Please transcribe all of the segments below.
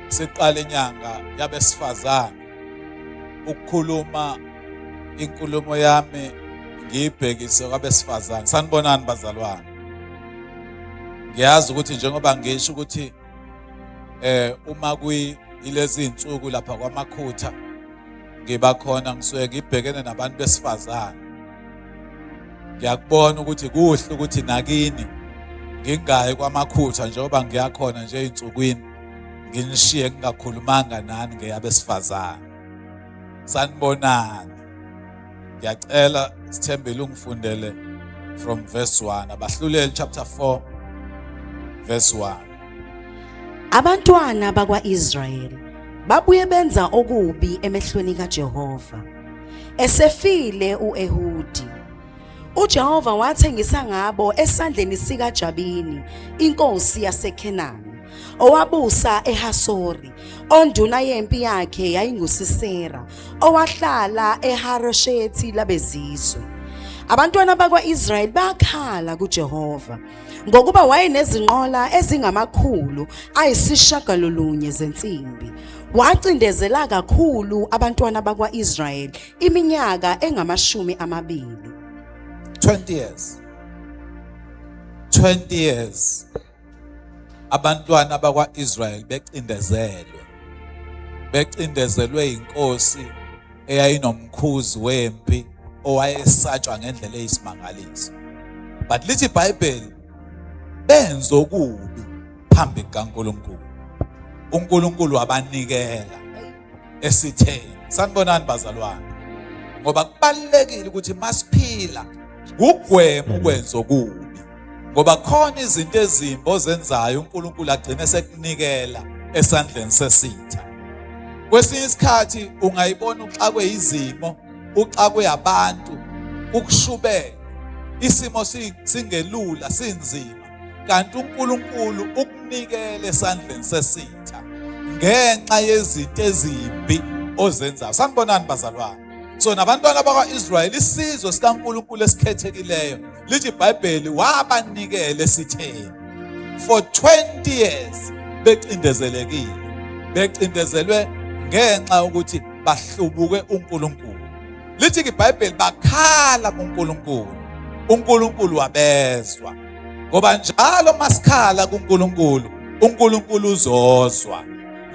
Siqale inyanga yabesifazane ukukhuluma inkulumo yami ngiyibhekise kwabesifazane. Sanibonani bazalwane. Ngiyazi ukuthi njengoba ngisho ukuthi uma kuyi ilezi insuku lapha kwaMakhutha ngiba khona ngisuke ngibhekene nabantu besifazane. Ngiyakubona ukuthi kuhle ukuthi nakini ngingayi kwaMakhutha njengoba ngiyakhona nje ezinsukwini nginishiye ngingakhulumanga nani ngeyabesifazane. Sanibonani. Ngiyacela Sithembile ungifundele from verse 1 Abahluleli chapter 4 verse 1. Abantwana bakwa-Israyeli babuye benza okubi emehlweni kaJehova. Esefile uEhudi, uJehova wathengisa ngabo esandleni sikaJabini, inkosi yaseKhenani, owabusa eHasori, onduna yempi yakhe yayinguSisera, owahlala eHaroshethi labezizwe. Abantwana bakwa-Israyeli bakhala kuJehova, ngokuba wayenezinqola ezingamakhulu ayisishagalolunye zensimbi. Wacindezela kakhulu abantwana bakwa-Israyeli iminyaka engamashumi amabili. 20 years. 20 years. Abantwana bakwa-Israyeli becindezelwe. Becindezelwe inkosi eyayinomkhuzi wempi owayesatshwa ngendlela eyisimangaliso. But lithi iBhayibheli benza okubi phambi kukaNkulunkulu. uNkulunkulu wabanikela esitheni. Sanibonani bazalwane. Ngoba kubalulekile ukuthi masiphila kugweme ukwenza okubi. Ngoba khona izinto ezimbi ozenzayo uNkulunkulu agcine sekunikela esandleni sesitha. Kwesinye isikhathi ungayibona uxakwe izimo, uxakwe abantu, ukushubela. Isimo singelula, sinzima. Kanti uNkulunkulu ukunikele esandleni sesitha ngenxa yezinto ezimbi ozenzayo. Sanibonani bazalwane. So nabantwana bakwa-Israyeli, isizwe sikaNkulunkulu esikhethekileyo, lithi iBhayibheli wabanikele esitheni for 20 years becindezelekile, becindezelwe ngenxa yokuthi bahlubuke uNkulunkulu. Lithi iBhayibheli bakhala kuNkulunkulu, uNkulunkulu wabezwa. Ngoba njalo masikhala kuNkulunkulu, uNkulunkulu uzozwa.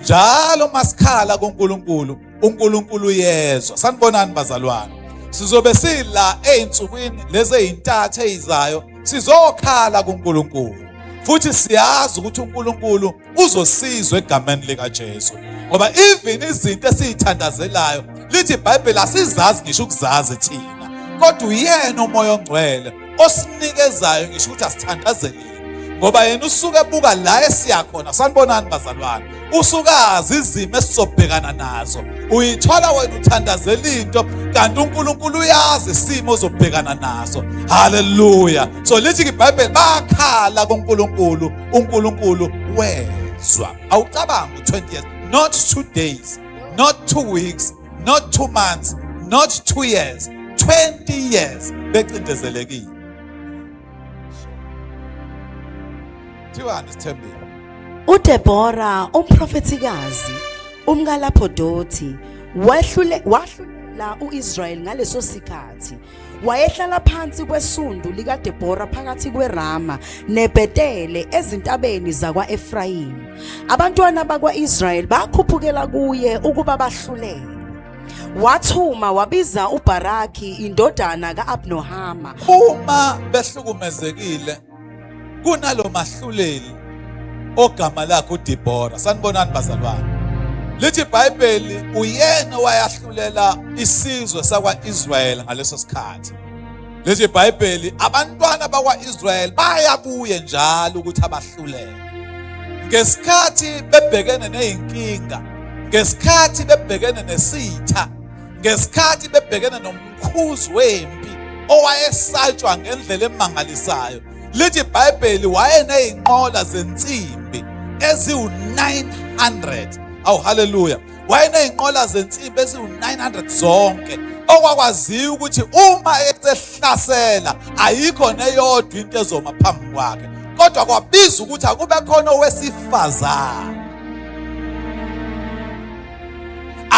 Njalo masikhala kuNkulunkulu, uNkulunkulu uyezwa. Sanibonani bazalwane. Sizobe sila ezinsukwini lezi ezintathu ezizayo, sizokhala kuNkulunkulu. Futhi siyazi ukuthi uNkulunkulu uzosizwa egameni likaJesu. Ngoba even izinto esizithandazelayo, lithi iBhayibheli asizazi ngisho ukuzazi thina. Kodwa uyena uMoya oNgcwele osinikezayo ngisho ukuthi asithandazelile. Ngoba yena usuke ebuka la esiya khona. Sanibonani bazalwane. Usukazi izimo esizobhekana nazo. Uyithola wena uthandazela into kanti uNkulunkulu uyazi isimo ozobhekana naso. Haleluya. So lithi iBhayibheli bakhala kuNkulunkulu, uNkulunkulu wezwa. Awucabangi 20 years, not 2 days, not 2 weeks, not 2 months, not 2 years, 20 years becindezelekile. Thiwani Sithembile? uDebora umprofethikazi umkaLaphodoti wehlule wahlulela uIsrael ngaleso sikhathi. Wayehlala phansi kwesundu likaDebora phakathi kweRama neBhetele ezintabeni zakwa-Efrayimi. Abantwana bakwa-Israyeli bakhuphukela kuye ukuba bahlulele. Wathuma wabiza uBharaki indodana ka-Abnohama. Uma behlukumezekile kunalo mahluleli ogama lakhe uDebora. Sanibonani bazalwane. Lithi iBhayibheli uyena owayahlulela isizwe sakwa-Israyeli ngaleso sikhathi. Lithi iBhayibheli abantwana bakwa-Israyeli baya kuye njalo ukuthi abahlulele. Ngesikhathi bebhekene nezinkinga, ngesikhathi bebhekene nesitha, ngesikhathi bebhekene nomkhuzi wempi owayesatshwa ngendlela emangalisayo, lithi iBhayibheli wayeneyinqola zensimbi eziwu-900. Awu haleluya. Wayeneyinqola zensimbi eziwu-900 zonke, okwakwaziwa ukuthi uma esehlasela ayikho neyodwa into ezoma phambi kwakhe. Kodwa kwabiza ukuthi akube khona owesifazane.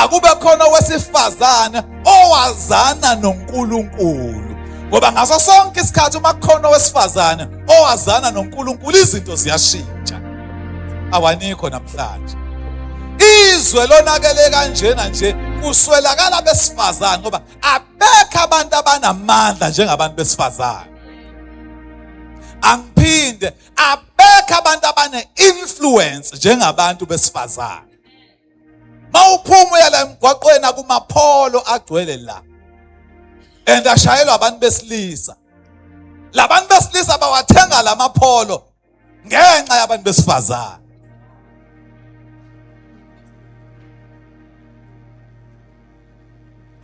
Akube khona owesifazane owazana noNkulunkulu, ngoba ngaso sonke isikhathi uma kukhona owesifazane owazana noNkulunkulu izinto ziyashintsha. Awanikho namhlanje. Izwe lonakele kanjena nje kuswelakala abesifazane, ngoba abekho abantu abanamandla njengabantu besifazane. Angiphinde, abekho abantu abane-influence njengabantu besifazane. Mawuphuma uya la emgwaqweni akumapholo agcwele la, and ashayelwa abantu besilisa. Labantu besilisa bawathenga lamapholo ngenxa yabantu besifazane.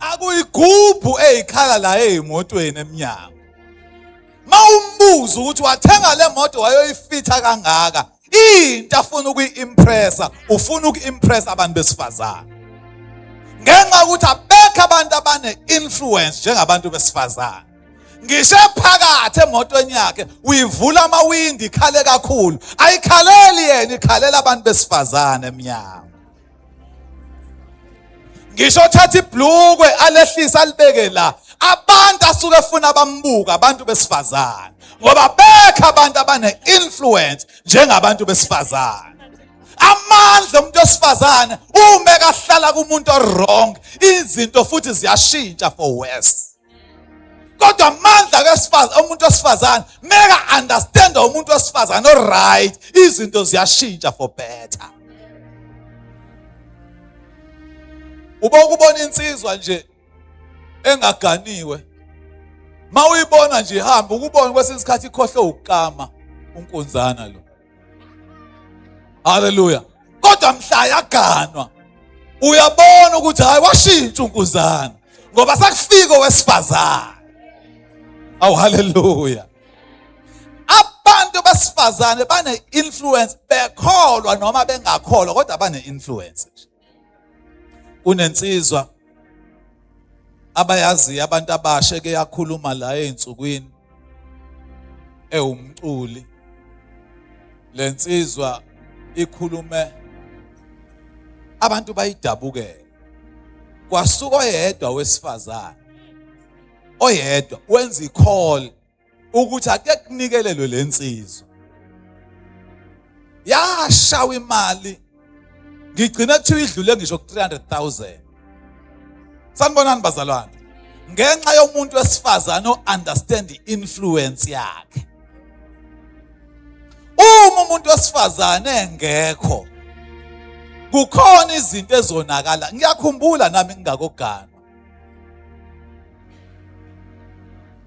Akuyigubhu eyikhala la eyimotweni emnyango. Mawumbuza ukuthi wathenga le moto wayoyifitha kangaka, into afuna ukuyi-impressa, ufuna uku-impressa abantu besifazane. Ngenxa yokuthi abekho abantu abane-influence njengabantu besifazane. Ngisho phakathi emotweni yakhe uyivula amawindi ikhale kakhulu, ayikhaleli yena, ikhalela abantu besifazane emnyango. Ngisho thatha ibhlukwe alehlisa alibeke la, abantu asuke efuna bambuka abantu besifazane, ngoba bekho abantu abane-influence njengabantu besifazane. Amandla omuntu wesifazane uma ekahlala kumuntu o-wrong, izinto futhi ziyashintsha for worse. Kodwa amandla wesifazane, umuntu wesifazane meka understand umuntu wesifazane o-right, izinto ziyashintsha for better. Ubokubona insizwa nje engaganiwe, mawuyibona nje ihamba, ukubona kwesinye isikhathi ikhohlwe ukukama unkunzana lo. Haleluya. Kodwa mhla yaganwa uyabona ukuthi hayi washintsha unkuzana, ngoba sakufika owesifazane. Awu haleluya. Abantu besifazane bane influence, bekholwa noma bengakholwa, kodwa bane influence nje. Kunensizwa abayaziyo abantu abasha eke yakhuluma la ezinsukwini, ewumculi. Lensizwa ikhulume abantu bayidabukela. Kwasuka oyedwa wesifazane, oyedwa wenza i-call ukuthi ake kunikelelwe lensizwa. Yashawa imali, ngigcina kuthiwa idlule ngisho ku-300,000. Sanibonani bazalwane. Ngenxa yomuntu wesifazane o-understand i-influence yakhe. Uma umuntu wesifazane engekho, kukhona izinto ezonakala. Ngiyakhumbula nami ngingakoganwa,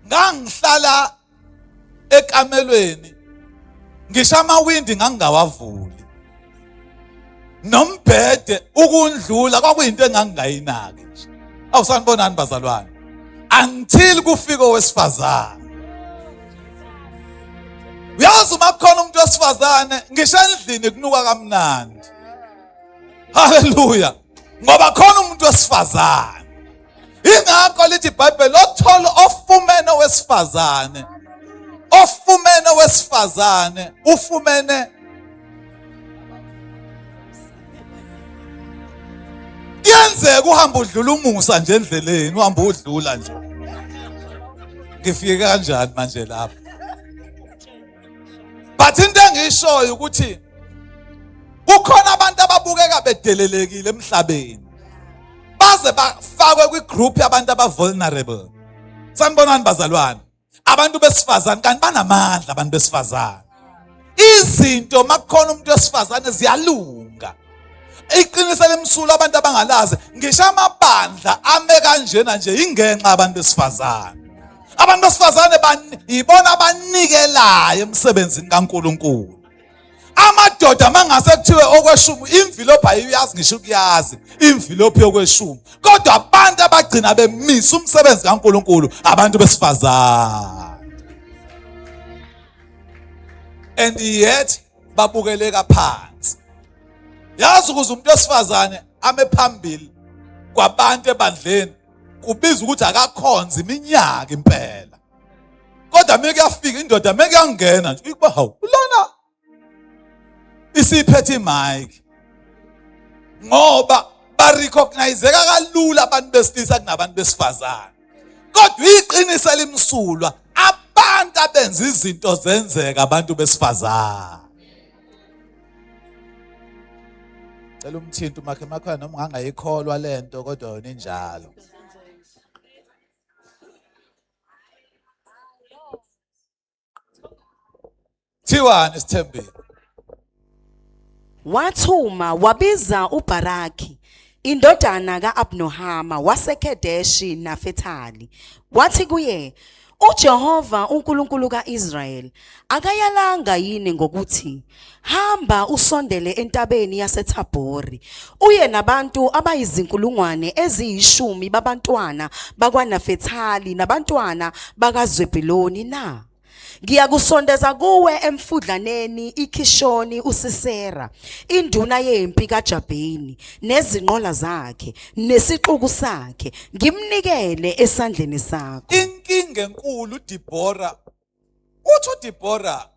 ngangihlala ekamelweni, ngisho amawindi ngangingawavuli, nombhede ukundlula kwakuyinto engangingayinaki nje. Awusanibonani bazalwane, until kufika owesifazane. Uyazi uma kukhona umuntu wesifazane, ngisho endlini kunuka kamnandi. Haleluya, ngoba khona umuntu wesifazane. Ingakho lithi iBhayibheli, othola ofumene wesifazane, ofumene wesifazane ufumene. Kuyenzeka uhamba udlula umusa nje endleleni, uhamba udlula nje. Ngifike kanjani manje lapha? But into engiyishoyo ukuthi kukhona abantu ababukeka bedelelekile emhlabeni, baze bafakwe kwigroup yabantu aba-vulnerable. Sanibonani bazalwane, abantu besifazane kanti banamandla abantu besifazane. Izinto makukhona umuntu wesifazane ziyalunga. Iqiniso lemsulu abantu abangalazi, ngisho amabandla ame kanjena nje ingenxa abantu besifazane. Abantu besifazane yibona abanikelayo emsebenzini kaNkulunkulu. Amadoda mangase kuthiwe okweshumi, imvilophi ayiyazi ngisho ukuyazi imvilophi yokweshumi, kodwa abantu abagcina bemisa umsebenzi kaNkulunkulu abantu besifazane, and yet babukeleka phansi. Yazi ukuze umuntu wesifazane ame phambili kwabantu ebandleni kubiza ukuthi akakhonze iminyaka impela, kodwa meke yafika indoda, meke yangena nje ikuba hawu lona isiphethe imic, ngoba Barecognizeka kalula abantu besilisa kunabantu besifazane. Kodwa iqiniso elimsulwa abantu abenza izinto zenzeka abantu besifazane. Cela umthinto makhe makhona noma ungangayikholwa lento kodwa yona injalo. Thiwani sithembile. Wathuma wabiza uBharaki indodana kaAbnohama waseKedeshi Nafetali wathi kuye uJehova uNkulunkulu kaIsrayeli akayalanga yini ngokuthi hamba usondele entabeni yaseThabhori uye nabantu abayizinkulungwane eziyishumi babantwana bakwaNafetali nabantwana bakaZebuloni na? Ngiyakusondeza kuwe emfudlaneni iKhishoni uSisera, induna yempi kaJabhini, nezinqola zakhe, nesixuku sakhe, ngimnikele esandleni sakho. Inkinga enkulu uDibora uthi uDibora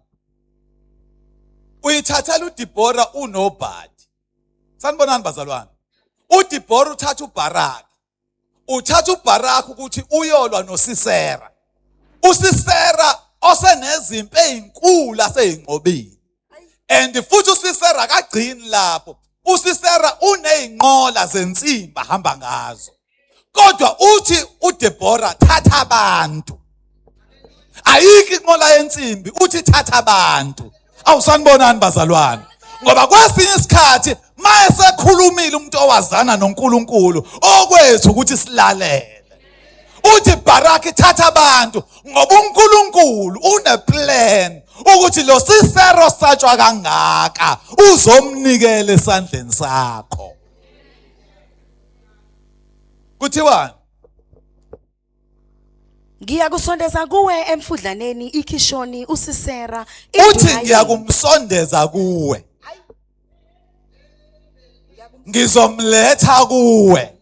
uyithathela uDibora unobody. Sanibonani bazalwane. UDibora uthatha uBaraki. Uthatha uBaraki ukuthi uyolwa noSisera. USisera osenezimpi ezinkulu aseyinqobile. And futhi uSisera akagcini lapho. USisera unezinqola zensimbi ahamba ngazo. Kodwa uthi uDebora thatha abantu. Ayikho inqola yensimbi uthi thatha abantu. Awusanibonani bazalwane. Ngoba kwesinye isikhathi mayesekhulumile umuntu owazana noNkulunkulu okwethu ukuthi silalele. Uthi Baraki thatha abantu ngoba uNkulunkulu uneplan ukuthi lo Sisero satshwa kangaka uzomnikela esandleni sakho. Kuthiwani? Ngiyakusondeza kuwe emfudlaneni iKhishoni uSisera Uthi ngiyakumsondeza kuwe. Ngizomletha kuwe.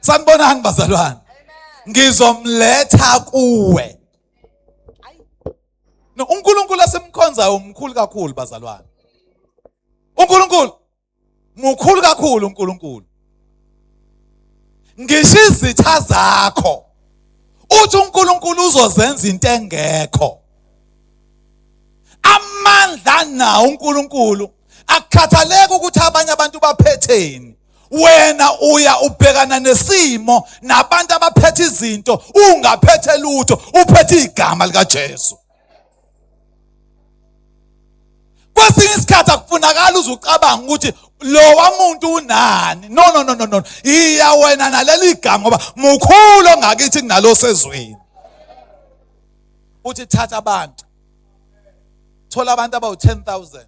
Sanibonani bazalwane. Ngizomletha kuwe. No uNkulunkulu asimkhonzayo umkhulu kakhulu bazalwane. uNkulunkulu mukhulu kakhulu uNkulunkulu. Ngisho izitha zakho uthi uNkulunkulu uzozenza into engekho. Amandla nawo uNkulunkulu akukhathaleki ukuthi abanye abantu baphetheni. Wena uya ubhekana nesimo nabantu abaphethe izinto ungaphethe lutho uphethe igama likaJesu. Kwesinye isikhathi akufunakala uze ucabanga ukuthi lowa muntu unani. No no no no no. Iya wena naleli gama ngoba mukhulu ongakithi kunalo sezweni. Uthi thatha abantu. Thola abantu abawu 10000.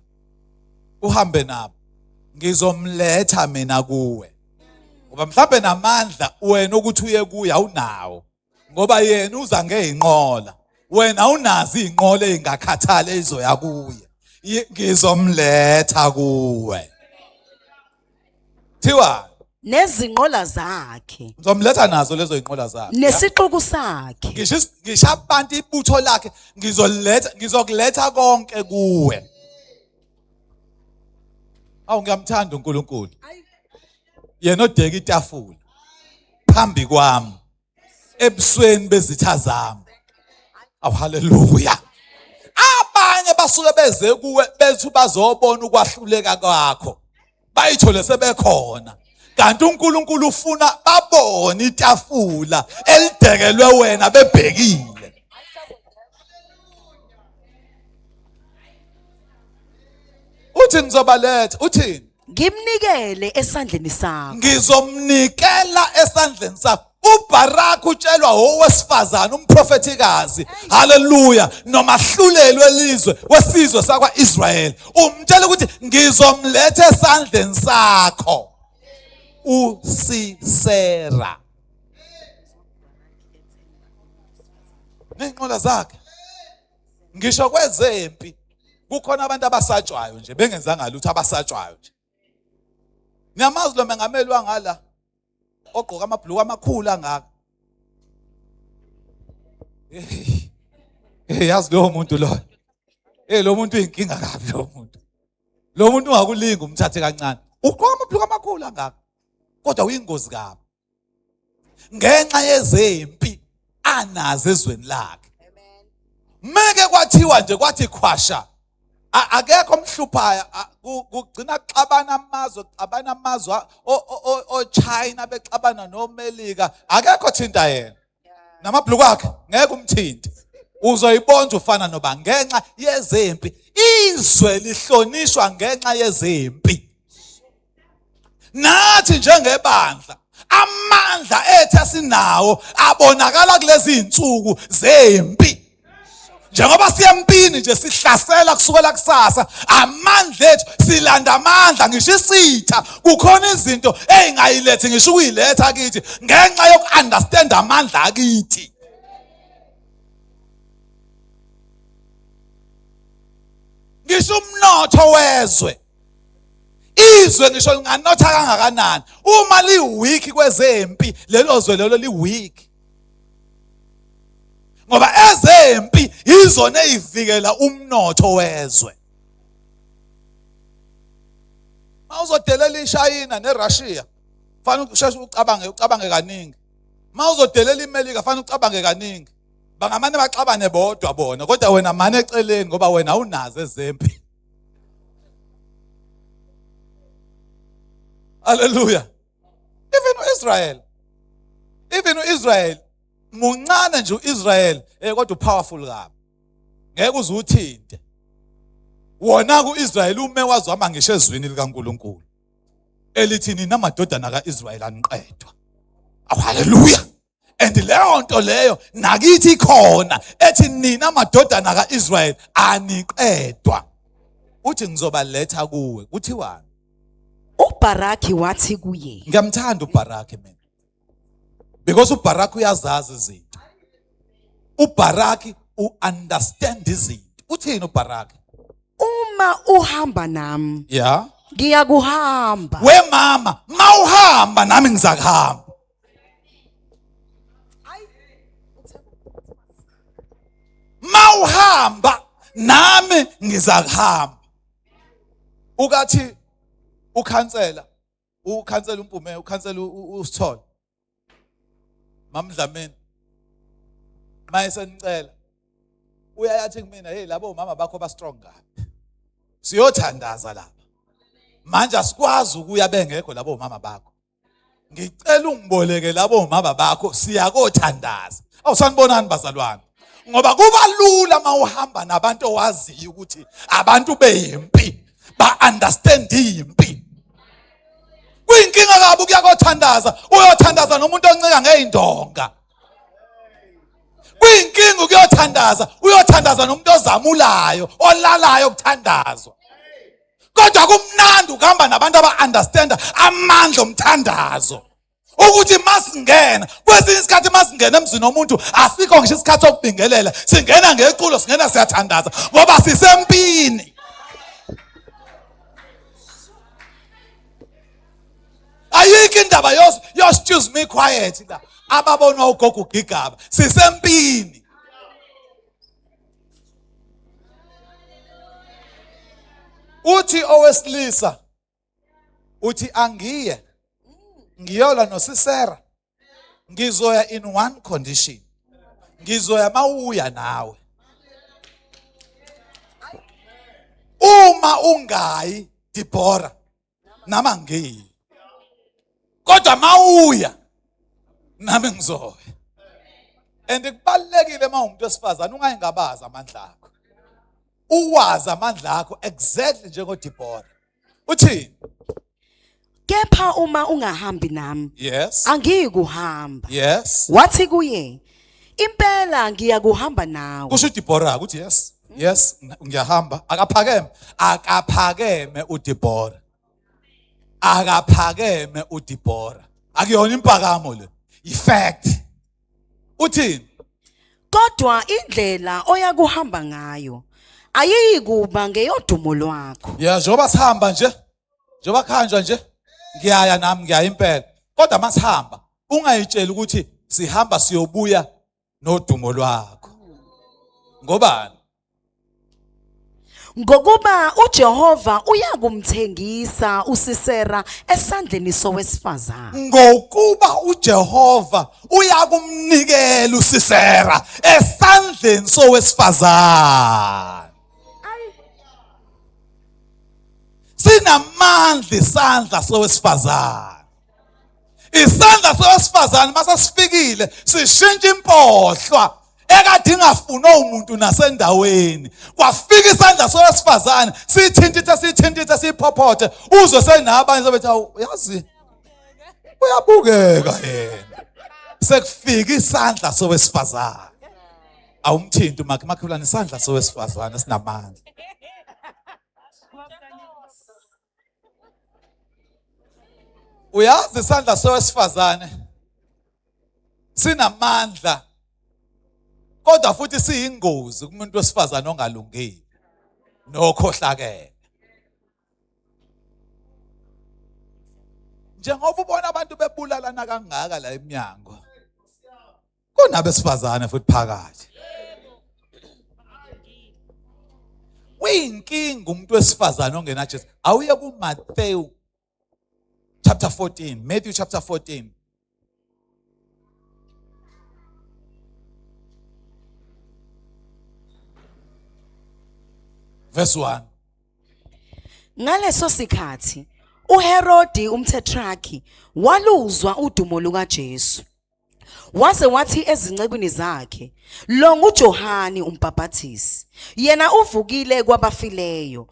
Uhambe nabo. Ngizomletha mina kuwe. Ngoba mhlambe namandla wena ukuthi uye kuye awunawo. Ngoba yena uza ngeyinqola. Wena awunazo izinqola ezingakhathali ezizoya kuye. Ngizomletha kuwe. Thiwa nezinqola zakhe ngizomletha nazo lezo zinqola zakhe nesixuku sakhe ngisho ngisho abantu ibutho lakhe ngizoletha ngizokuletha konke kuwe. Awu ngiyamthanda uNkulunkulu. Yena odeka itafula phambi kwami ebusweni bezitha zami. Awu haleluya. Abanye basuke beze kuwe bethu bazobona ukwahluleka kwakho. Bayithole sebekhona. Kanti uNkulunkulu ufuna babone itafula elidekelwe wena bebhekile. Uthi ngizobaletha, uthini? Ngimnikele esandleni sakho. Ngizomnikela esandleni sakho. uBarak utshelwa owesifazana umprofethikazi haleluya nomahluleli welizwe wesizwe sakwaIsrael umtshela ukuthi ngizomletha esandleni sakho uSisera nenqola zakhe. Ngisho kwezempi kukhona abantu abasatshwayo nje bengenzanga lutho abasatshwayo nje. Niyamazi lo mengameli wangala ogqoka amabhluku amakhulu angaka. Hey yazi lowo muntu lo. Hey lo muntu uyinkinga kabi lo muntu. Lo muntu ungakulinga umthathe kancane. Ugqoka amabhluku amakhulu angaka. Kodwa uyingozi kabi. Ngenxa yezempi anazo ezweni lakhe. Meke kwathiwa nje kwathi khwasha akekho omhluphayo kugcina kuxabana amazwe kuxabana amazwe oChina bexabana noMelika akekho thinta yena namabhluku akhe ngeke umthinte uzoyibonja ufana noba ngenxa yezempi izwe lihlonishwa ngenxa yezempi nathi njengebandla amandla ethu asinawo abonakala kulezi zinsuku zempi njengoba siyempini nje sihlasela kusukela kusasa amandla ethu silanda amandla ngisho isitha kukhona izinto ezingayilethi ngisho ukuyiletha kithi ngenxa yoku-understand amandla akithi ngisho umnotho wezwe izwe ngisho linganotha kangakanani uma liweak kwezempi lelo zwe lelo liweak ngoba ezempi izona ezivikela umnotho wezwe mawuzodelela iShayina neRussia fanele usheshe ucabange ucabange kaningi mawuzodelela iMelika fanele ucabange kaningi bangamane baxabane bodwa bona kodwa wena mane eceleni ngoba wena awunazo ezempi Hallelujah. Even uIsrael. Even uIsrael muncane nje uIsrael eh kodwa upowerful kabi. Ngeke uze uthinte. Wona kuIsrael ume wazwama ngisho ezwini likaNkuluNkulu. Elithi nina madodana kaIsrael aniqedwa. Hallelujah. And leyo nto leyo nakithi ikhona ethi nina madodana kaIsrael aniqedwa. Uthi ngizobaletha kuwe. Kuthiwani? UBharaki wathi kuye. Ngiyamthanda uBharaki mina. Because uBharaki uyazazi izinto. uBharaki uunderstand izinto. Uthini uBharaki? Uma uhamba nami. Yeah. Ngiyakuhamba. We mama, mawuhamba nami ngizakuhamba. Mawuhamba nami ngizakuhamba. Ukathi ukhansela, ukhansela uMpume, ukhansela uSithole. Mamdlamini. Maye senicela. Uyayathi kumina, hey labo mama bakho ba strong kabi. Siyothandaza lapha. Manje asikwazi ukuya bengekho labo mama bakho. Ngicela ungiboleke labo mama bakho siyakothandaza. Awusanibonani bazalwane. Ngoba kuba lula mawuhamba nabantu owaziyo ukuthi abantu beyimpi ba understand impi. Kuyinkinga kabi ukuya kothandaza, uyothandaza nomuntu oncika ngezindonga. Kuyinkinga ukuyothandaza, uyothandaza nomuntu ozamulayo, olalayo kuthandazwa. Kodwa kumnandi ukuhamba nabantu aba-understanda amandla omthandazo ukuthi masingena kwesinye isikhathi masingena emzini womuntu asikho ngisho isikhathi sokubingelela singena ngeculo singena siyathandaza ngoba sisempini ayikho indaba yos yos choose me quiet la ababonwa ugogo ugigaba sisempini uthi owesilisa uthi angiye ngiyolwa noSisera ngizoya in one condition ngizoya mawuya nawe uma ungayi Dibora nama ngiyi kodwa mawuya nami ngizoya and kubalekile uma umuntu wesifazane ungayingabazi amandla akho uwazi amandla akho exactly njengoDibora uthini Kepha uma ungahambi nami yes angiyikuhamba yes wathi kuye impela ngiyakuhamba nawe kusho uDibora ukuthi yes yes ngiyahamba akaphakeme akaphakeme uDibora akaphakeme uDibora akuyona impakamo le ifact uthini kodwa indlela oyakuhamba ngayo ayiyikuba ngeyodumo lwakho ya njengoba sihamba nje njengoba kuhanjwa nje ngiyaya nami ngiyaya impela kodwa masihamba ungayitsheli ukuthi sihamba siyobuya nodumo lwakho ngobani Ngokuba uJehova uyakumthengisa uSisera esandleni sowesifazane. Ngokuba uJehova uyakumnikela uSisera esandleni sowesifazane. Sinamandla isandla sowesifazane. Isandla sowesifazane mase sifikile sishintsha impohlwa ekade ingafuna umuntu nasendaweni. Kwafika isandla sowesifazane sithintithe sithintithe siphophothe uzwe senabanye sebethi awu yazi uyabukeka yena. Sekufika isandla sowesifazane. Awumthinti umakhi makhelwane isandla sowesifazane sinamandla. Uyazi isandla sowesifazane sinamandla kodwa futhi siyingozi kumuntu wesifazane ongalungile nokhohlakele. Njengoba ubona abantu bebulalana kangaka la eminyango kunabesifazane futhi phakathi. Kuyinkinga umuntu wesifazane ongena Jesu. Awuye kuMatthew chapter 14, Matthew chapter 14. Verse 1. Ngaleso sikhathi uHerodi umtetrarchy waluzwa udumo lukaJesu. Waze wathi ezincekwini zakhe, lo nguJohani umbhaphathisi. Yena uvukile kwabafileyo.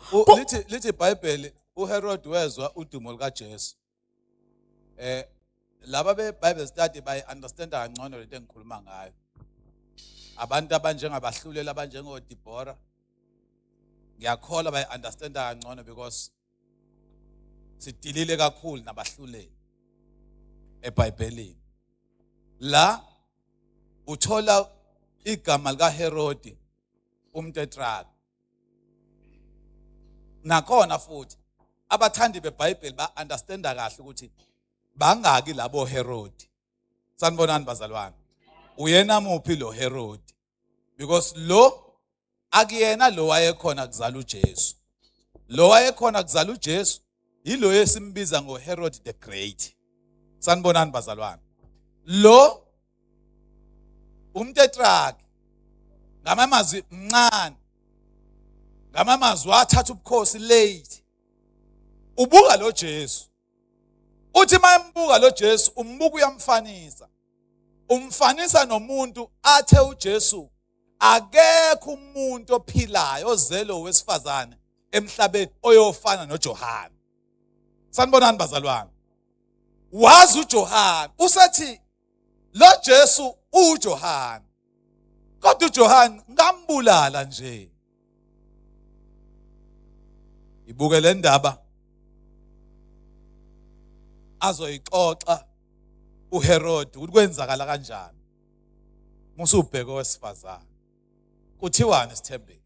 Lithi iBhayibheli uHerod wezwa udumo lukaJesu. Laba be Bible study bay understand kangcono lento engikhuluma ngayo. Abantu abanjengabahluleli abanjengo Deborah ngiyakholwa bay understand kangcono because sidilile kakhulu nabahluleli eBhayibhelini. La uthola igama likaHerodi umtetrarch. Nakhona futhi abathandi beBhayibheli ba understanda kahle ukuthi bangaki labo Herodi. Sanibonani bazalwane. Uyena muphi lo Herodi? Because lo akuyena lo wayekhona kuzala uJesu. Lo wayekhona kuzala uJesu yilo esimbiza ngoHerod the Great. Sanibonani bazalwane. Lo umtetrarch ngamamazwi mncane, ngamamazwi wathatha ubukhosi late. Ubuka lo Jesu, uthi mayembuka lo Jesu umbuka uyamfanisa, umfanisa nomuntu athe uJesu akekho umuntu ophilayo ozelo wesifazane emhlabeni oyofana noJohane. Sanibonani bazalwane. Wazi uJohane usethi lo Jesu uJohane, kodwa uJohane ngambulala nje. Ibuke le ndaba azoyixoxa uHerod ukuthi kwenzakala kanjani. Musubheke owesifazane. Kuthiwani sithembile?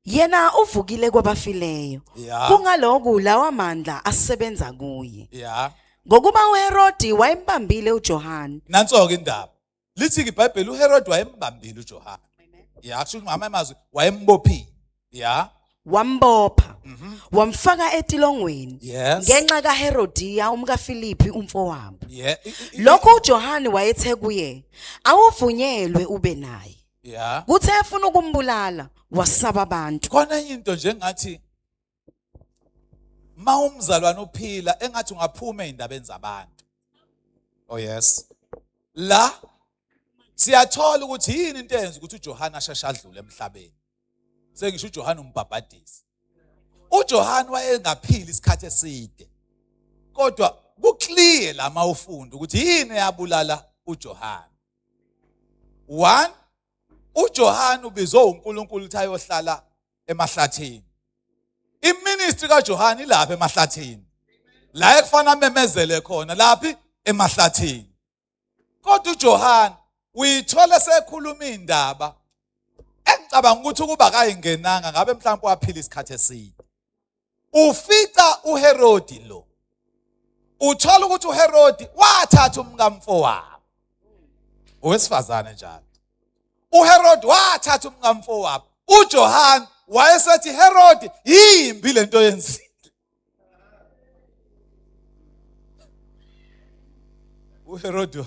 Yena uvukile kwabafileyo. Kungaloku lawa mandla asebenza kuye. Ngokuba uHerodi wayembambile uJohane. Nanso-ke indaba. Lithi-ke iBhayibheli uHerodi wayembambile uJohane. Kusho ukuthi ngamanye amazwi wayembophile. Wambopha. Wamfaka etilongweni. Ngenxa kaHerodiya umkaFilipi umfowabo. Lokho uJohane wayethe kuye, awuvunyelwe ube naye. Kuthe efuna ukumbulala wasaba abantu. Khona enye into nje engathi ma umzalwane uphila engathi ungaphuma ezindabeni zabantu. Oh yes. La siyathola ukuthi yini into eyenza ukuthi uJohane asheshe adlule emhlabeni. Sengisho uJohane umbhabhadisi. uJohane wayengaphili isikhathi eside. Kodwa kuclear la mawufunda ukuthi yini eyabulala uJohane. 1, uJohane ubizwe uNkulunkulu ukuthi ayohlala emahlathini. Iministry kaJohane ilapha emahlathini. La ekufanele amemezele khona laphi emahlathini. Kodwa uJohane uyithola sekhuluma indaba engicabanga ukuthi ukuba kayingenanga ngabe mhlawumbe waphila isikhathi eside. Ufica uHerodi lo. Uthola ukuthi uHerodi wathatha umkamfowabo. Owesifazane njalo. uHerod wathatha umkamfowabo. uJohane Wayesethi Herod, yimbi lento yenzile. uHerod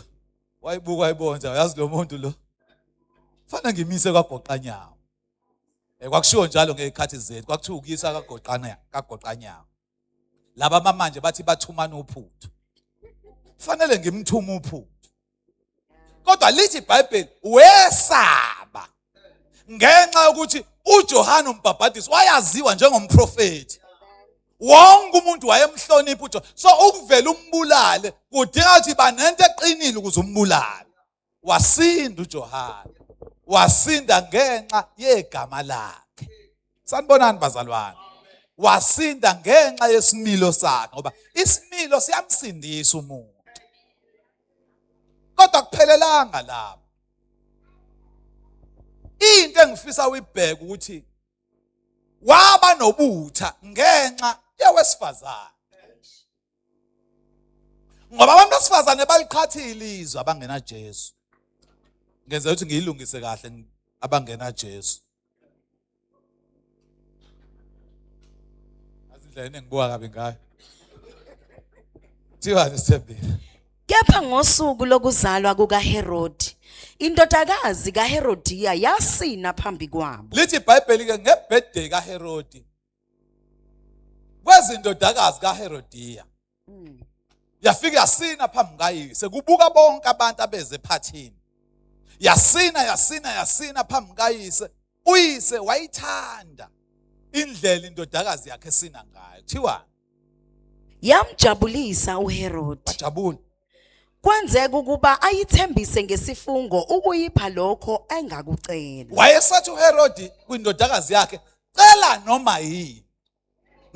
wayibuka wayibona, yazi lo muntu lo fanele ngimise kwagoqanyawo. Kwakushiwo njalo ngezikhathi zethu, kwakuthiwa ukuyisa kagoqana kagoqanyawo. Laba manje bathi bathumana uphuthu. Fanele ngimthume uphuthu. Kodwa lithi iBhayibheli wesaba ngenxa yokuthi uJohane umbhabhadisi wayaziwa njengomprofeti. Wonke umuntu wayemhlonipha uJohane. So ukuvela umbulale kudinga ukuthi banento eqinile ukuze umbulale. Wasinda uJohane. Wasinda ngenxa yegama lakhe. Sanibonani bazalwane. Wasinda ngenxa yesimilo sakhe ngoba isimilo siyamsindisa umuntu. Kodwa kuphelelanga lapho. Into engifisa uyibheke ukuthi waba nobutha ngenxa yowesifazane. Ngoba abantu besifazane baliqhathile izwe abangena Jesu. Ngenza ukuthi ngiyilungise kahle abangena Jesu. Azi indlela engibuka kabi ngayo. Thiwani Sithembile? Kepha ngosuku lokuzalwa kukaHerodi, indodakazi kaHerodiya yasina phambi kwabo. Lithi iBhayibheli ke ngebirthday kaHerodi. Kwezindodakazi kaHerodiya. Yafika yasina phambi kayise kubuka bonke abantu abeze ephathini. Yasina yasina yasina phambi kayise. Uyise wayithanda indlela indodakazi yakhe esina ngayo. Kuthiwa Yamjabulisa uHerodi. Wajabula. Kwenzeka ukuba ayithembise ngesifungo ukuyipha lokho engakucela. Wayesathi uHerodi kwindodakazi yakhe, cela noma yini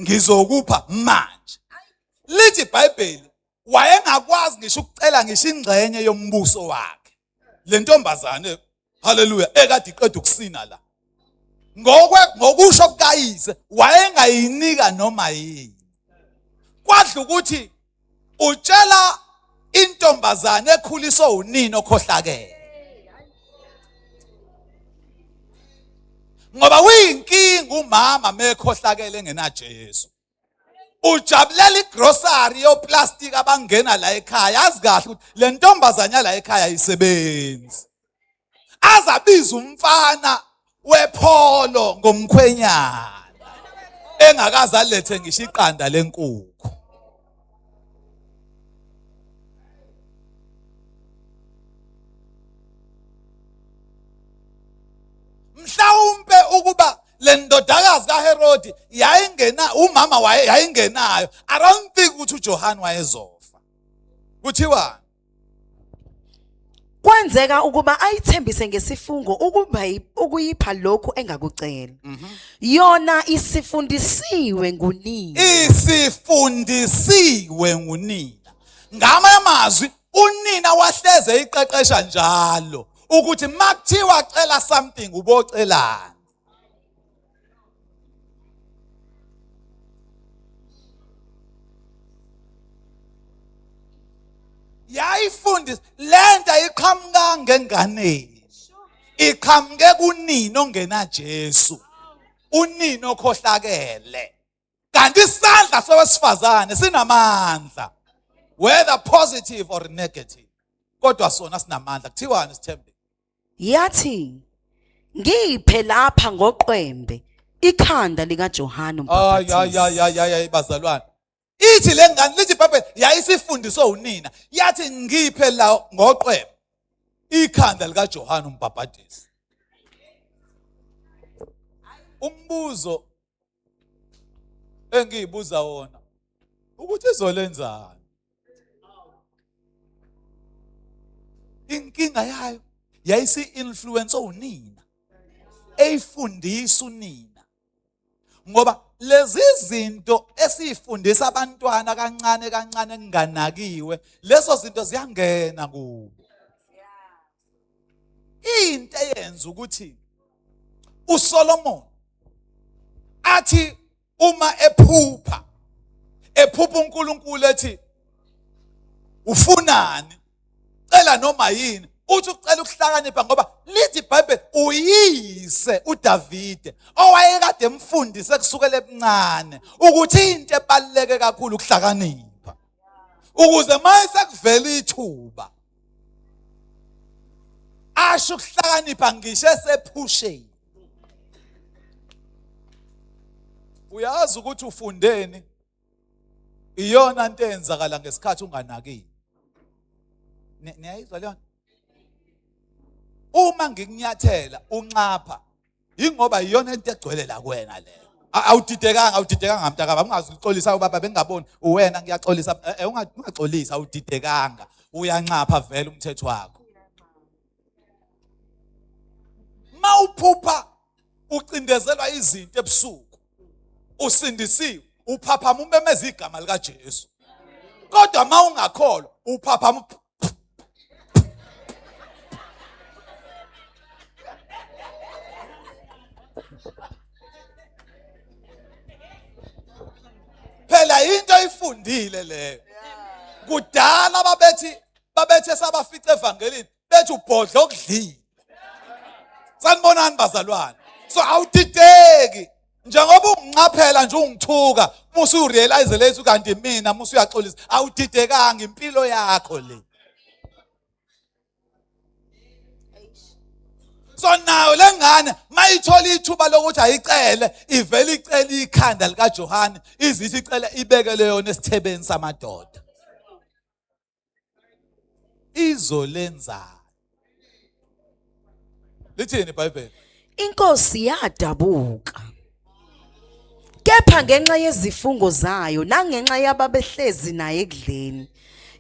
ngizokupha manje. Lithi iBhayibheli wayengakwazi ngisho ukucela ngisho ingxenye yombuso wakhe. Le ntombazane, haleluya, ekade iqeda ukusina la. Ngokwe ngokusho kukayise wayengayinika noma yini. Kwadla ukuthi utshela intombazane ekhuliswa unina okhohlakele. Ngoba uyinkinga umama mekhohlakele engenaJesu. Ujabulela igrocery yoplastic abangena la ekhaya, azi kahle ukuthi le ntombazanya la ekhaya ayisebenzi. Azabiza umfana wepholo ngomkhwenyana engakaze alethe ngisho iqanda lenkukhu. Mhlawumbe ukuba le ndodakazi kaHerodi yayingena umama waye yayingenayo, I don't think ukuthi uJohane wayezofa. Kuthiwa Kwenzeka ukuba ayithembise ngesifungo ukuba ukuyipha lokhu engakucela. Yona isifundisiwe ngunina. Isifundisiwe ngunina. Ngamanye amazwi unina wahleze iqeqesha njalo ukuthi makuthiwa cela something ubocelani. Yayifundisa lento ayiqhamukanga enganeni, iqhamuke kunina ongena Jesu, unina okhohlakele. Kanti isandla sowesifazane sinamandla, whether positive or negative, kodwa sona sinamandla. Kuthiwani Sithembe? Yathi, ngiphe lapha ngoqwembe ikhanda likaJohane Ay ay ay ay ay ay bazalwane. Ithi le ngane, lithi iBhayibheli yayisifundiswe unina, yathi ngiphe la ngoqwembe ikhanda likaJohane umbhabhadisi. Umbuzo engiyibuza wona ukuthi izolenzani inkinga yayo yayisi influence unina eyifundisa unina, ngoba lezi zinto esifundisa abantwana kancane kancane kunganakiwe, lezo zinto ziyangena kubo. Into eyenza ukuthi uSolomon athi uma ephupha ephupha uNkulunkulu ethi ufunani, cela noma yini. Uthi ucela ukuhlakanipha ngoba lithi iBhayibheli uyise uDavide owayekade emfundise kusukela ebuncane ukuthi into ebaluleke kakhulu ukuhlakanipha ukuze maye sekuvela ithuba asho ukuhlakanipha ngisho esephusheni. Uyazi ukuthi ufundeni iyona nto eyenzakala ngesikhathi unganakile. Niyayizwa leyo? Uma ngikunyathela unxapha ingoba iyona into egcwele la kuwena leyo. Awudidekanga, awudidekanga mntakaba, ungaze uxolisa ubaba bengingaboni uwena, ngiyaxolisa. Ungaxolisa, awudidekanga, uyanxapha vele umthetho wakho. Mawuphupha ucindezelwa izinto ebusuku, usindisiwe, uphaphama umemeza igama likaJesu. Kodwa mawungakholwa uphaphama phela into oyifundile leyo. Kudala babethe sabafica evangelini bethi ubhodla okudlile. Sanibonani bazalwane. So awudideki njengoba unginqaphela nje ungithuka, musu urealize lethu kanti mina musu uyaxolisa, awudidekanga, impilo yakho le. So nayo lengane mayithola ithuba lokuthi ayicele, ivele icele ikhanda likaJohane, izithi icele ibekele yona esithebeni samadoda. Izolenzani? Lithini iBhayibheli? Inkosi yadabuka. Kepha ngenxa yezifungo zayo nangenxa yababehlezi naye ekudleni,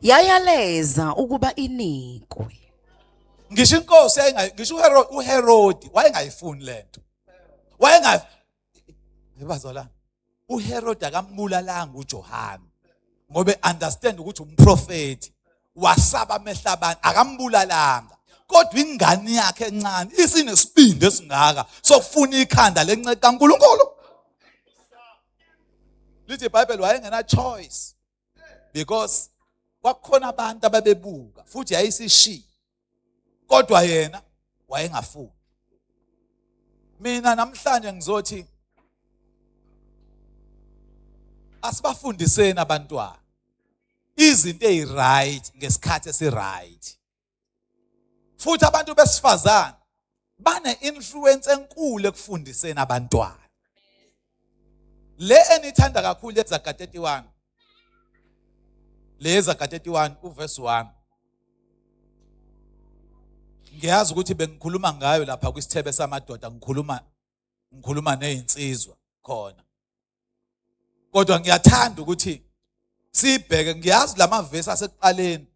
yayaleza ukuba inikwe. Ngisho inkosi yayingayi, ngisho uHerodi wayengayifuni lento. Wayenga Bazalwane, uHerod akambulalanga uJohane ngoba understand ukuthi umprofeti, wasaba amehlo abantu, akambulalanga. Kodwa ingane yakhe encane isinesibindi esingaka sokufuna ikhanda lenceke kaNkulunkulu. Lithi iBhayibheli wayengena choice because kwakukhona abantu ababebuka futhi yayisishiya, kodwa yena wayengafuni. Mina namhlanje ngizothi asibafundiseni abantwana izinto eziright ngesikhathi esiright. Futhi abantu besifazane bane influence enkulu ekufundiseni abantwana. Le enithanda kakhulu eZaga 31, le Zaga 31 uverse 1, ngiyazi ukuthi bengikhuluma ngayo lapha kwisithebe samadoda, ngikhuluma nezinsizwa khona, kodwa ngiyathanda ukuthi sibheke. Ngiyazi lamavesi asekuqaleni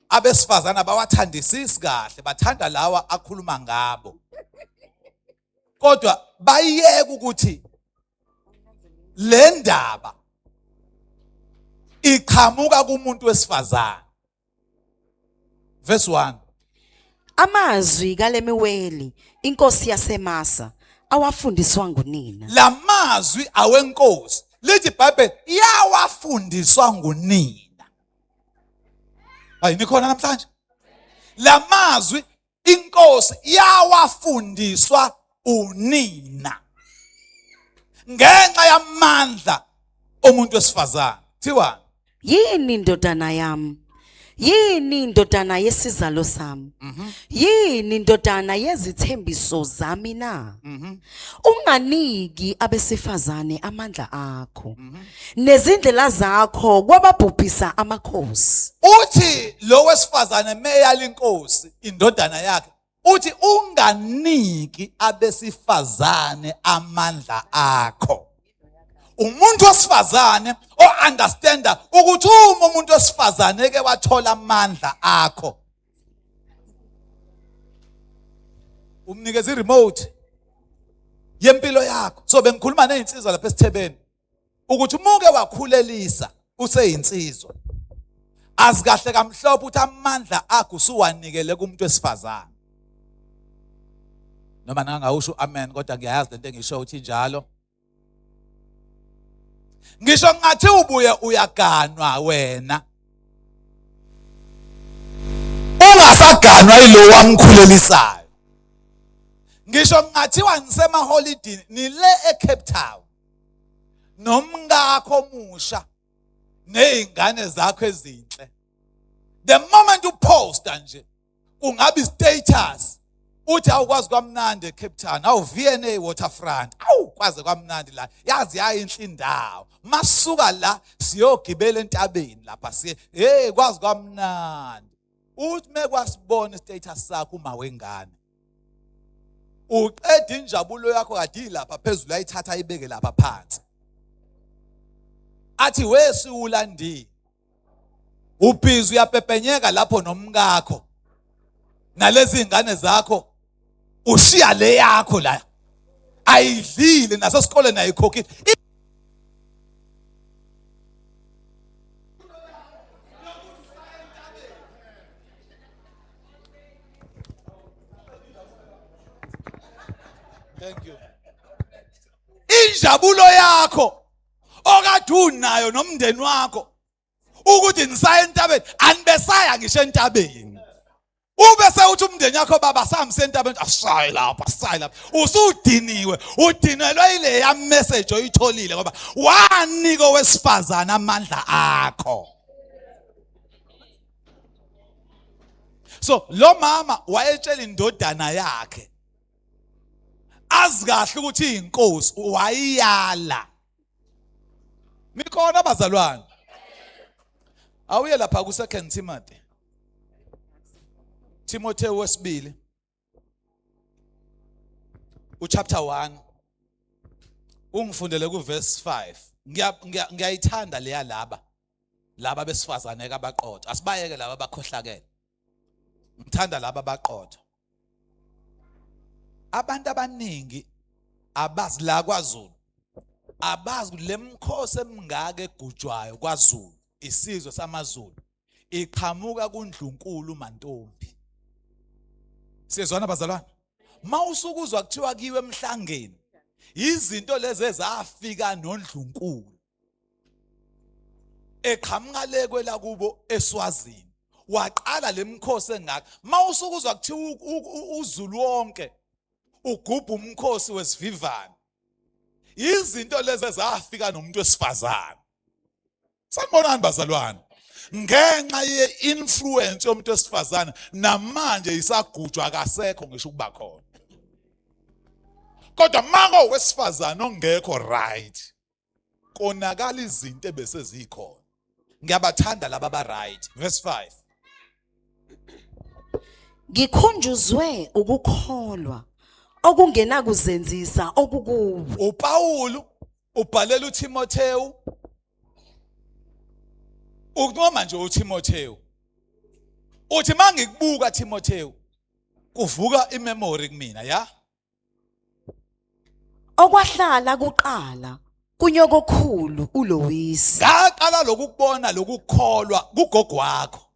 abesifazana bawathandisisi kahle, bathanda lawa akhuluma ngabo, kodwa bayiyeka ukuthi le ndaba iqhamuka kumuntu wesifazane. Verse 1. Amazwi kaLemuweli inkosi yaseMasa awafundiswa ngunina. Lamazwi awenkosi, lithi iBhayibheli yawafundiswa ngunina. Hayi, nikhona namhlanje? Lamazwi inkosi yawafundiswa unina ngenxa yamandla omuntu wesifazane. Thiwa yini ndodana yami? Yini ndodana yesizalo sami? Yini ndodana yezithembiso zami na? Unganiki abesifazane amandla akho nezindlela zakho kwababhubhisa amakhosi. Uthi lo wesifazane meyala inkosi indodana yakhe, uthi unganiki abesifazane amandla akho. Umuntu wesifazane o-understanda ukuthi uma umuntu wesifazane ke wathola amandla akho, umnikeza i-remote yempilo yakho. So bengikhuluma nezinsizwa lapha esithebeni ukuthi umuke wakhulelisa useyinsizwa, azi kahle kamhlophe ukuthi amandla akho usuwanikele kumuntu wesifazane. Noma nangawusho amen, kodwa ngiyayazi lento engisho ukuthi injalo. Ngisho ngathi ubuye uyaganwa wena, Usaganwa yilo wamkhulelisayo. Ngisho kungathiwa nisemaholidini nile eCape Town nomkakho omusha nezingane zakho ezinhle. The moment uposta nje kungabe status uthi awukwazi kwamnandi eCape Town, awu V&A Waterfront, awu kwaze kwamnandi la, yazi yayinhle indawo, masuka la siyogibela entabeni lapha siye, hey kwazi kwamnandi. Uthi mekwasibona status sakho uma wengane, uqeda injabulo yakho kade ilapha phezulu, ayithatha ayibeke lapha phansi, athi wesiwulandile ubhizi uyapepenyeka lapho nomkakho nalezi ingane zakho, ushiya le yakho la ayidlile nasesikoleni ayikhokhile. Thank you. Injabulo yakho okade unayo nomndeni wakho ukuthi nisaya entabeni, anibesaya ngisho entabeni, ube sewuthi umndeni yakho baba sihambise entabeni, asisayi lapha, asisayi lapha, usudiniwe, udinelwe ileya message oyitholile ngoba wanika owesifazana amandla akho. So lo mama wayetshela indodana yakhe azi kahle ukuthi inkosi, wayiyala. Nikhona bazalwane? Awuye lapha ku 2 Timothy. Timothy wesibili uchapter 1 ungifundele ku verse 5. Ngiyayithanda leya laba besifazane abaqotho, asibayeke laba abakhohlakele, ngithanda laba abaqotho. Abantu abaningi abazi la kwaZulu, abazi lemkhosi emingaka egujwayo kwaZulu, isizwe samaZulu iqhamuka kuNdlunkulu Mantombi. Siyezwana bazalwane? Mawusukuzwa kuthiwa kiwe emhlangeni, izinto lezi ezafika noNdlunkulu eqhamuka le kwelakubo eSwazini, waqala lemkhosi engaka. Mawusukuzwa kuthiwa uZulu wonke ugubha umkhosi wesivivane, izinto lezi ezafika nomuntu wesifazane. Sanibonani bazalwane. Ngenxa ye-influence yomuntu wesifazane namanje isagujwa, akasekho ngisho ukuba khona. Kodwa mako wesifazane ongekho right, konakala izinto ebese zikhona. Ngiyabathanda laba ba right. Verse 5. Ngikhunjuzwe ukukholwa okungenakuzenzisa okukuwe. uPawulu ubhalela uTimotheu, uncoma nje uTimotheu, uthi mangikubuka Timotheu kuvuka imemory kumina ya Okwahlala kuqala kunyokokhulu uLowisi. Ngaqala lokukubona lokukholwa kugogo wakho.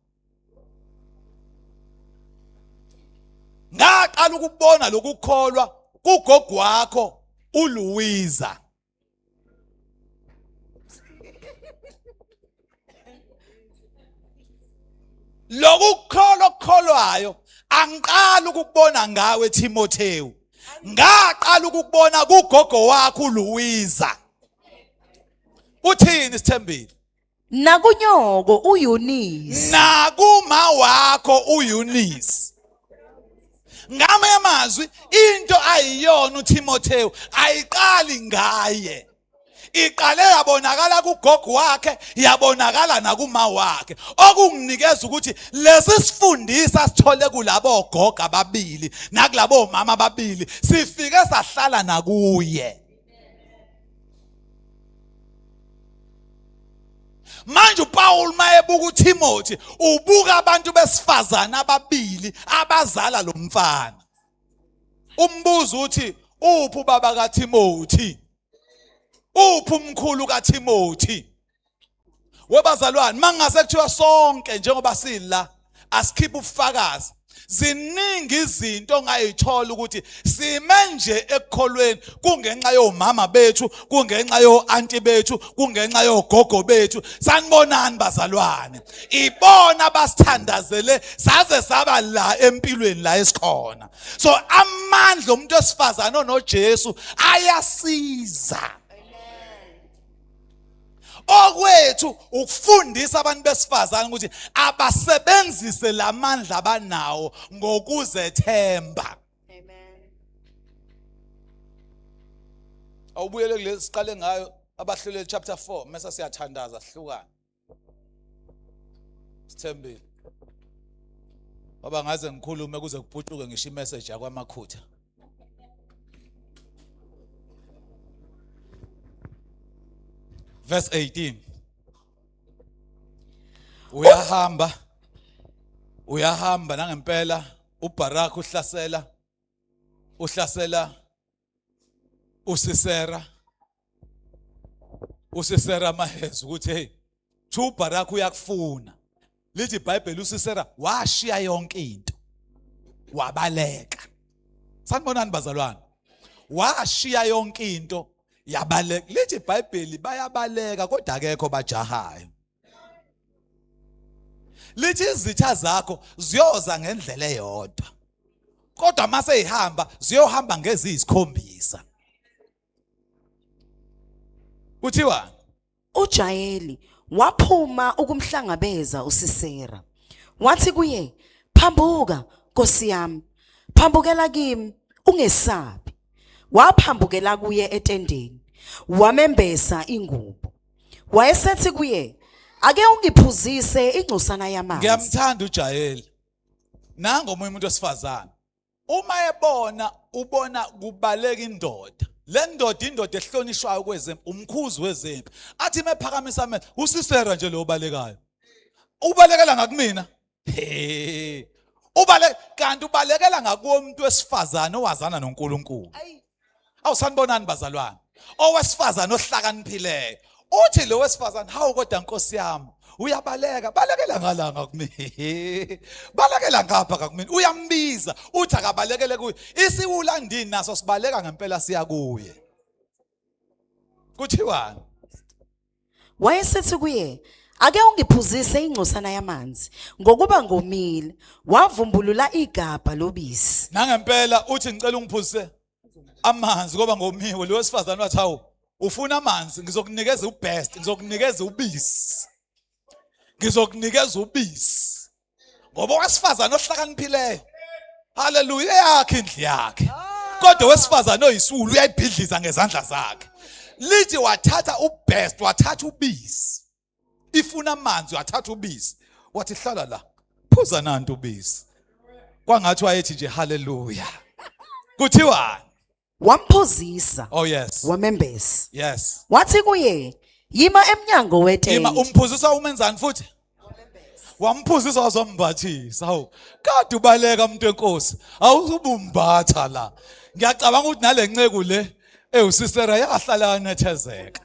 Ngaqala ukubona lokukholwa kugogo wakho uLuiza. Lokukholwa okukholwayo angiqali ukukubona ngawe Timotheu, ngaqala ukukubona kugogo wakho uLuiza. Uthini Sithembile? Nakunyoko uEunice. Nakuma wakho uEunice. Ngamanye amazwi into ayiyona uTimotheo ayiqali ngaye, iqale yabonakala kugogo wakhe, yabonakala nakuma wakhe, okunginikeza ukuthi lesi sifundisa sithole kulabo gogo ababili nakulabo mama ababili sifike sahlala nakuye. Manje uPaul mayebuka uTimothy ubuka abantu besifazana ababili abazala lo mfana. Umbuzo uthi uphi ubaba kaTimothy? Uphi umkhulu kaTimothy? Webazalwane, mangase kuthiwa sonke njengoba sila asikhiphe ubufakazi. Ziningi izinto ongayithola ukuthi sime nje ekukholweni kungenxa yomama bethu, kungenxa yo-anti bethu, kungenxa yogogo bethu. Sanibonani bazalwane. Ibona abasithandazele saze saba la empilweni la esikhona. So amandla omuntu wesifazane onoJesu ayasiza. Okwethu ukufundisa abantu besifazane ukuthi abasebenzise lamandla abanawo ngokuzethemba. Amen. Awubuyele kule siqale ngayo abahluleli chapter 4 mase siyathandaza sihlukane. Sithembile. Baba ngaze ngikhulume kuze kuputshuke ngisho imessage yakwamakhutha. Verse 18. Uyahamba uyahamba nangempela uBarak uhlasela uhlasela uSisera uSisera maheza ukuthi hey thu uBarak uyakufuna lithi iBhayibheli uSisera washiya yonke into wabaleka sanibonani bazalwane washiya yonke into yabaleka lithi iBhayibheli bayabaleka kodwa akekho bajahayo lithi izitha zakho ziyoza ngendlela eyodwa kodwa mase ihamba ziyohamba ngeziyisikhombisa kuthiwa uJayeli waphuma ukumhlangabeza uSisera wathi kuye phambuka nkosi yami phambukela kimi ungesabi waphambukela kuye etendeni wamembesa ingubo Wayesethi kuye, ake ungiphuzise ingcosana yamanzi. Ngiyamthanda uJayeli. Nango omunye umuntu wesifazane. Uma ebona ubona kubaleka indoda. Le ndoda indoda ehlonishwayo kwezempi, umkhuzi wezempi. Athi mephakamisa amehlo, uSisera nje lo obalekayo. Ubalekela ngakumina. He. Ubale kanti ubalekela ngakuwo umuntu wesifazane owazana noNkulunkulu. Awusanibonani bazalwane. Owesifazane ohlakaniphileyo. Uthi lo wesifazane hawu kodwa Nkosi yami uyabaleka balekela ngalanga kumina balekela ngapha kakumina uyambiza uthi akabalekele kuye isiwula ndini naso sibaleka ngempela siya kuye kuthiwani Wayesethi kuye, Ake ungiphuzise ingcosana yamanzi, ngokuba ngomile. Wavumbulula igabha lobisi. Nangempela uthi ngicela ungiphuzise amanzi ngoba ngomiwe. Lo wesifazane wathi hawu ufuna amanzi ngizokunikeza ubest, ngizokunikeza ubisi. Ngizokunikeza ubisi. Ngoba owesifazane ohlakaniphileyo haleluya eyakhe indlu yakhe kodwa owesifazane oyisulu uyayibhidliza ngezandla zakhe lithi wathatha ubest wathatha ubisi ifuna amanzi wathatha ubisi wathi hlala la phuza nantu ubisi kwangathi wayethi nje haleluya kuthiwani Wamphuzisa. Oh yes. Wamembesa. Yes. Wathi kuye, yima emnyango wetende. Yima umphuzisa umenzani futhi? Wamphuzisa wazombathisa. Hawu, kade ubaleka umuntu wenkosi. Awuzubumbatha la. Ngiyacabanga ukuthi nale nceku le ewusisera yahlala yanethezeka.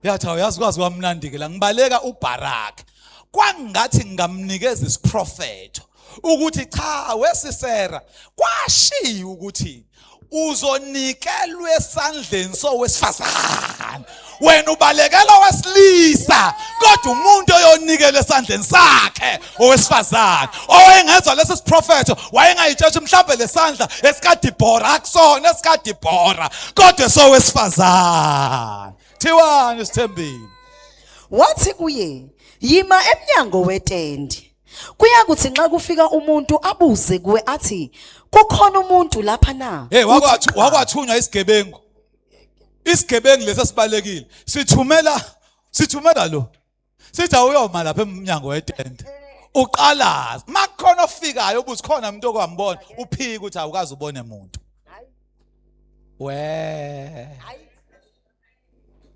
Yathi awuyazi kwazi kwamnandi ke la ngibaleka uBarak. Kwangathi ngingamnikeza isiprofetho ukuthi cha wesisera kwashiya ukuthi uzonikelwa esandleni sowesifazane wena ubalekela owesilisa kodwa umuntu oyonikela esandleni sakhe owesifazane owayengezwa lesi siprofetho wayengayitshela mhlawumbe lesandla esikadibhora akusona esikadibhora kodwa esowesifazane Thiwani sithembile. Wathi kuye, yima emnyango wetende. Kuyakuthi nxa kufika umuntu abuze kuwe athi, kukhona umuntu lapha na? Hey wakwathunywa isigebengu. Isigebengu lesi sibalekile. Sithumela sithumela lo. Sithi awuyoma lapha emnyango wetende. Uqalaza. Makukhona ofikayo ubuthi khona umuntu okwambona, uphike ukuthi awukaze ubone muntu. We.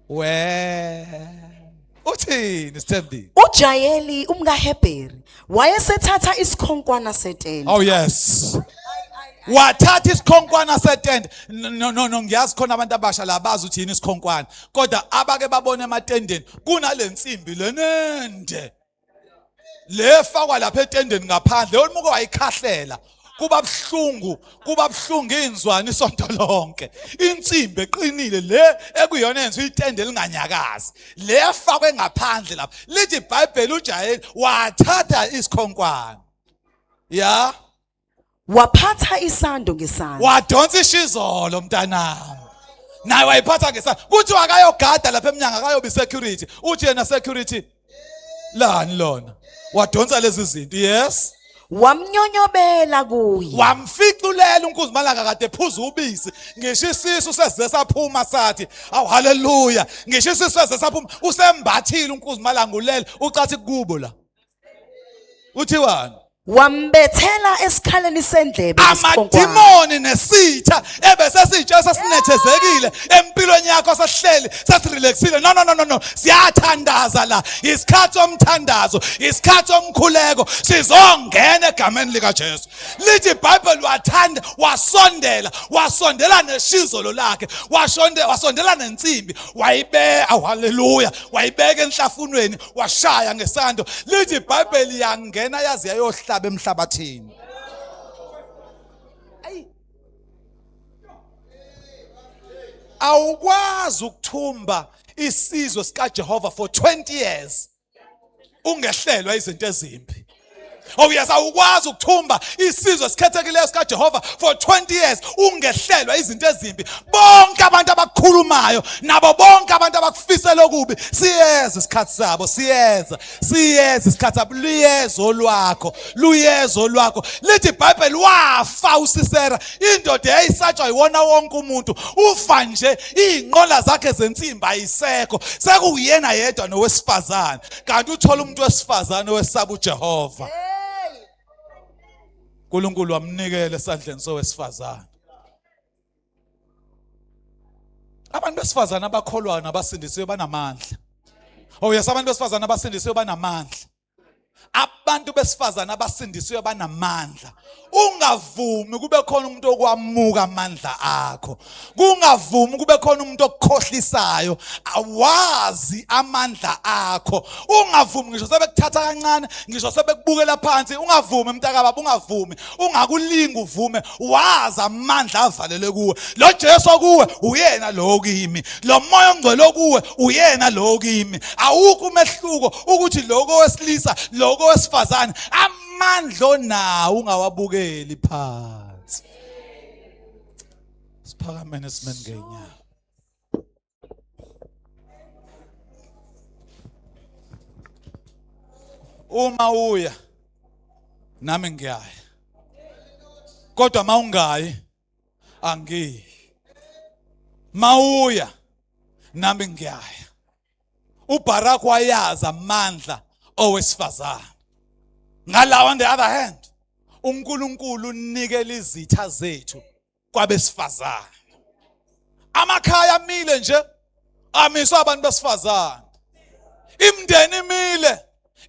We. Uthini Sithembile? UJayeli umkaHebheri wayesethatha isikhonkwana setende. Oh yes. Wathatha isikhonkwana setende. No no no ngiyazi khona abantu abasha la bazi ukuthi yini isikhonkwana. Kodwa abake babone ematendeni kunalensimbi lenende. Lefakwa lapha etendeni ngaphandle yona umuke wayikhahlela. Kuba buhlungu, kuba buhlungu inzwane isonto lonke. Insimbi eqinile le ekuyona yenza itende elinganyakazi. Le yafakwe ngaphandle lapha. Lithi iBhayibheli uJayeli wathatha isikhonkwane. Ya. Waphatha isando ngesandla. Wadonsa ishizolo mntanami. Naye wayiphatha ngesandla. Kuthiwa akayogada lapha emnyango akayobi security. Uthi yena security lani lona. Wadonsa lezi zinto. Yes. Wamnyonyobela kuye. Wamficulela uNkuzimalanga kade ephuza ubisi. Ngisho isisu seze saphuma sathi, awu haleluya. Ngisho isisu seze saphuma usembathile uNkuzimalanga ulele ucathi kubo la. Uthiwani? Wambethela esikhaleni sendlebe ngesikhonkwane. Amadimoni nesitha ebese sitshe sesinethezekile empilweni yakho sesihleli sesirelaxile. No no no no no. Siyathandaza la. Isikhathi somthandazo, isikhathi somkhuleko sizongena egameni lika Jesu. Lithi iBhayibheli wathanda wasondela, wasondela neshizolo lakhe, washonde wasondela nensimbi, wayibeka, haleluya, wayibeka enhlafunweni washaya ngesando lithi iBhayibheli yangena yaze yayohlaba emhlabathini. Awukwazi ukuthumba isizwe sikaJehova for 20 years ungehlelwa izinto ezimbi. Oh yes, awukwazi ukuthumba isizwe esikhethekileyo sikaJehova for 20 years ungehlelwa izinto ezimbi. Bonke abantu abakukhulumayo nabo bonke abantu abakufisela okubi, siyeza isikhathi sabo, siyeza, siyeza isikhathi sabo, luyeza olwakho, luyeza olwakho. Lithi iBhayibheli wafa uSisera, indoda yayisatshwa yiwona wonke umuntu, ufa nje izinqola zakhe zensimbi ayisekho, sekuyena yedwa nowesifazane. Kanti uthola umuntu wesifazane owesaba uJehova. uNkulunkulu wamnikela esandleni sowesifazane. Abantu besifazane abakholwayo nabasindisiwe banamandla. Oh yes, abantu besifazane abasindisiwe banamandla. Abantu besifazane abasindisiwe banamandla. Ungavumi kube khona umuntu okwamuka amandla akho. Kungavumi kube khona umuntu okukhohlisayo. Awazi amandla akho. Ungavumi ngisho sebekuthatha kancane, ngisho sebekubukela phansi, ungavumi mntakababa, ungavumi. Ungakulinga uvume, wazi amandla avalelwe kuwe. Lo Jesu okuwe uyena lo kimi. Lo moya ongcwele okuwe uyena lo kimi. Awukho umehluko ukuthi lokho wesilisa, lokho wesifazane. Amandla onawo ungawabukeli phansi. Siphakameni simeni ngenyawo. Uma uya nami ngiyaya, kodwa mawungayi angiyi. Mawuya nami ngiyaya. uBarak wayazi amandla owesifazane. Ngalawa on the other hand, uNkulunkulu unikela izitha zethu kwabesifazane. Amakhaya amile nje amiswa abantu besifazane. Imindeni imile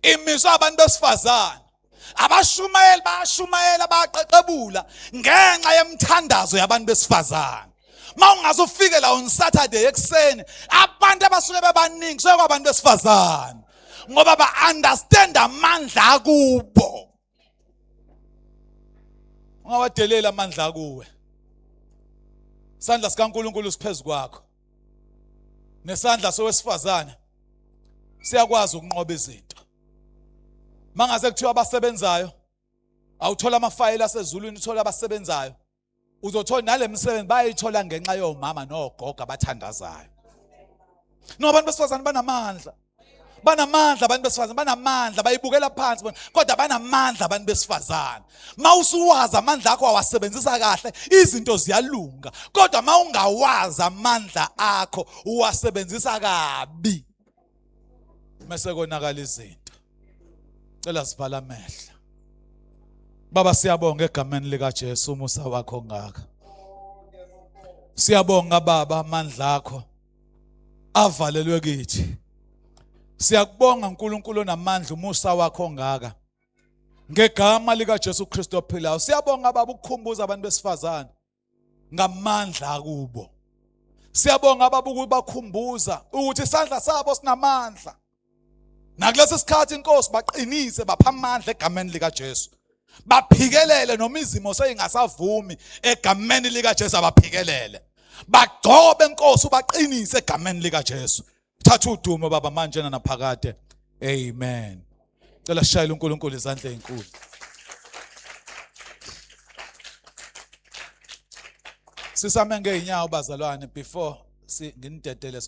imiswa abantu besifazane. Abashumayeli bayashumayela bayaqeqebula ngenxa yemthandazo yabantu besifazane. Mawungaze ufike la on Saturday ekuseni abantu abasuke bebaningi suke kwabantu besifazane ngoba ba understand amandla akubo. Ungawadeleli amandla akuwe. Isandla sikaNkuluNkulu siphezu kwakho. Nesandla sowesifazane siyakwazi ukunqoba izinto. Mangase kuthiwa abasebenzayo awuthola amafayela asezulwini uthola abasebenzayo uzothola nalemisebenzi bayayithola ngenxa yomama nogogo abathandazayo. No, abantu besifazane banamandla. Banamandla abantu besifazane, banamandla, bayibukela phansi bona, kodwa banamandla abantu besifazane. Mawusuwazi amandla akho awasebenzisa kahle, izinto ziyalunga. Kodwa mawungawazi amandla akho uwasebenzisa kabi, mase konakala izinto. Cela sivala amehlo. Baba, siyabonga egameni lika Jesu umusa wakho ngaka. Siyabonga Baba amandla akho avalelwe kithi. Siyakubonga uNkulunkulu onamandla umusa wakho ongaka. Ngegama lika Jesu Kristu ophilayo. Siyabonga Baba ukukhumbuza abantu besifazane ngamandla akubo. Siyabonga Baba ukubakhumbuza ukuthi isandla sabo sinamandla. Nakulesi sikhathi inkosi baqinise bapha amandla egameni lika Jesu. Baphikelele noma izimo seyingasavumi, egameni lika Jesu abaphikelele. Bagcobe Nkosi, ubaqinise egameni lika Jesu. Thatha udumo Baba manje naphakade. Amen. Cela sishayele uNkulunkulu izandla ezinkulu. Sisame ngeenyawo bazalwane before nginidedele.